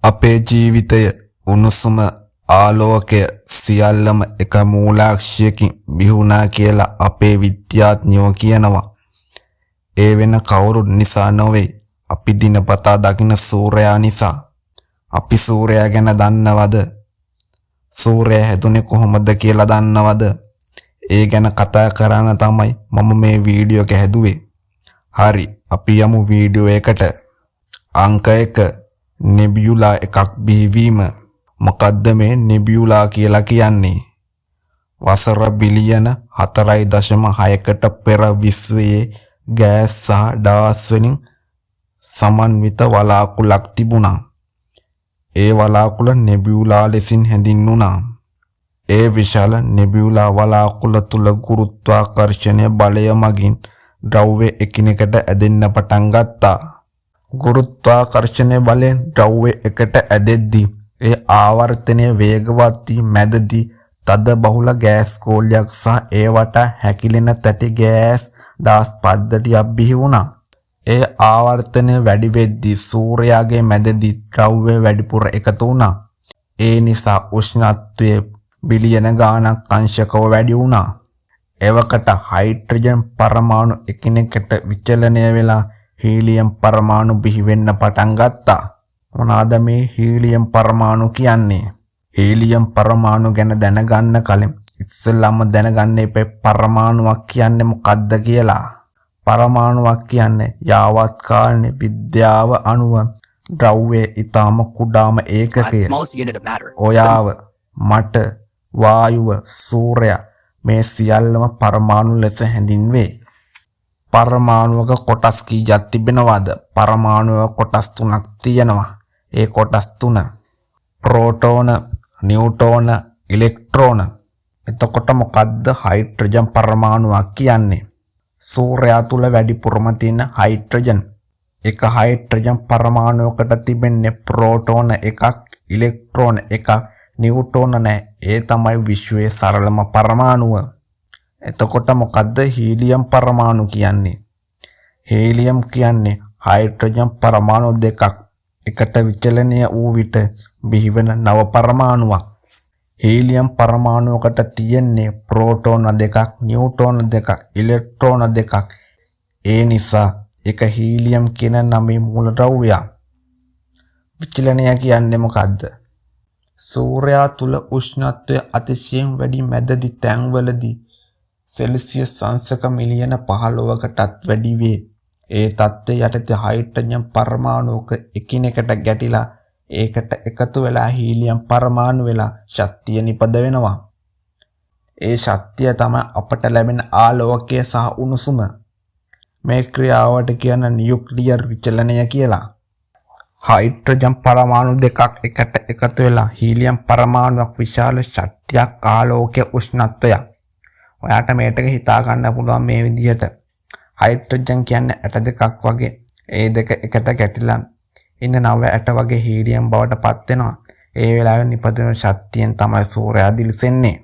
අපේ ජීවිතය, උණුසුම, ආලෝකය සියල්ලම එක මූලාක්ෂයකින් බිහිවුණා කියලා අපේ විද්‍යාඥයෝ කියනවා. ඒ වෙන කවුරුත් නිසා නොවේ. අපි දිනපතා දකින සූර්යයා නිසා. අපි සූර්යයා ගැන දන්නවද? සූර්යයා හැදුනේ කොහොමද කියලා දන්නවද? ඒ ගැන කතා කරන්න තමයි මම මේ වීඩියෝ එක හැදුවේ. හරි, අපි යමු වීඩියෝ එකට. අංක 1, නෙබියුලා එකක් බිහිවීම. මොකද්ද මේ නෙබියුලා කියලා කියන්නේ? වසර බිලියන 4.6කට පෙර විශ්වයේ ගෑස් සහ ඩාස් වලින් සමන්විත වලාකුළක් තිබුණා. ඒ වලාකුළ නෙබියුලා ලෙසින් හැඳින්වුණා. ඒ විශාල නෙබියුලා වලාකුළ තුල ගුරුත්වාකර්ෂණය බලය මගින් ද්‍රව්‍ය එකිනෙකට ඇදෙන්න පටන් ගත්තා. ගුරුත්වාකර්ෂණය බලයෙන් ද්‍රව්‍ය එකට ඇදෙද්දී ඒ ආවර්තනය වේගවත් වී මැදදී තද බහුල ගෑස් ගෝලයක් සහ ඒ වටා හැකිලෙන තැටි ගෑස් ඩාස් පද්ධතියක් බිහි වුණා. ඒ ආවර්තනය වැඩි වෙද්දී සූර්යාගේ මැදදී ද්‍රව්‍ය වැඩිපුර එකතු වුණා. ඒ නිසා උෂ්ණත්වය බිලියන ගාණක් අංශකව වැඩි වුණා. එවකට හයිඩ්‍රජන් පරමාණු එකිනෙකට විචලනය වෙලා හීලියම් පරමාණු බිහි වෙන්න පටන් ගත්තා. මොනවාද මේ හීලියම් පරමාණු කියන්නේ? හීලියම් පරමාණු ගැන දැනගන්න කලින් ඉස්සෙල්ලාම දැනගන්න එපා පරමාණුවක් කියන්නේ මොකද්ද කියලා. පරමාණුවක් කියන්නේ යාවත් කාලේ විද්‍යාව අනුව ද්‍රව්‍යයේ ඊටාම කුඩාම ඒකකය. Smallest unit of matter. ඔයාව, මට, වායුව, සූර්යයා මේ සියල්ලම පරමාණු ලෙස හැඳින්වේ. පරමාණුවක කොටස් කීයක් තිබෙනවද? පරමාණුවක කොටස් තුනක් තියෙනවා. ඒ කොටස් තුන ප්‍රෝටෝන, නියුට්‍රෝන, ඉලෙක්ට්‍රෝන. එතකොට මොකද්ද හයිඩ්‍රජන් පරමාණුවක් කියන්නේ? සූර්යයා තුල වැඩිපුරම තියෙන හයිඩ්‍රජන්. එක හයිඩ්‍රජන් පරමාණුවකට තිබෙන්නේ ප්‍රෝටෝන එකක්, ඉලෙක්ට්‍රෝන එකක්, නියුට්‍රෝන නෑ. ඒ තමයි විශ්වයේ සරලම පරමාණුව. එතකොට මොකද්ද හීලියම් පරමාණු කියන්නේ? හීලියම් කියන්නේ හයිඩ්‍රජන් පරමාණු දෙකක් එකට විචලනය වූ විට බිහිවන නව පරමාණුවක්. හීලියම් පරමාණුවකට තියෙන්නේ ප්‍රෝටෝන දෙකක්, නියුට්‍රෝන දෙකක්, ඉලෙක්ට්‍රෝන දෙකක්. ඒ නිසා එක හීලියම් කියන නමේ මූලද්‍රව්‍යයක්. විචලනය කියන්නේ මොකද්ද? සූර්යයා තුල උෂ්ණත්වය අතිශයින් වැඩි මැදදි තැන්වලදී සෙල්සියස් අංශක මිලියන 15කටත් වැඩි වේ. ඒ තත්ත්වය යටතේ හයිඩ්‍රජන් පරමාණුක එකිනෙකට ගැටිලා ඒකට එකතු වෙලා හීලියම් පරමාණු වෙලා ශක්තිය නිපද වෙනවා. ඒ ශක්තිය තමයි අපට ලැබෙන ආලෝකය සහ උණුසුම. මේ ක්‍රියාවට කියන නියුක්ලියර් විචලනය කියලා. හයිඩ්‍රජන් පරමාණු දෙකක් එකට එකතු වෙලා හීලියම් පරමාණුවක් විශාල ශක්තියක්, ආලෝකය, උෂ්ණත්වයක්. ඔයාට මේ ටික හිතා ගන්න පුළුවන් මේ විදිහට. හයිඩ්‍රජන් කියන්නේ ඇට දෙකක් වගේ. ඒ දෙක එකට ගැටිලා ඉන්න නව ඇට වගේ හීලියම් බවට පත් වෙනවා. ඒ වෙලාවේ නිපදවන ශක්තියෙන් තමයි සූර්යයා දිලිසෙන්නේ.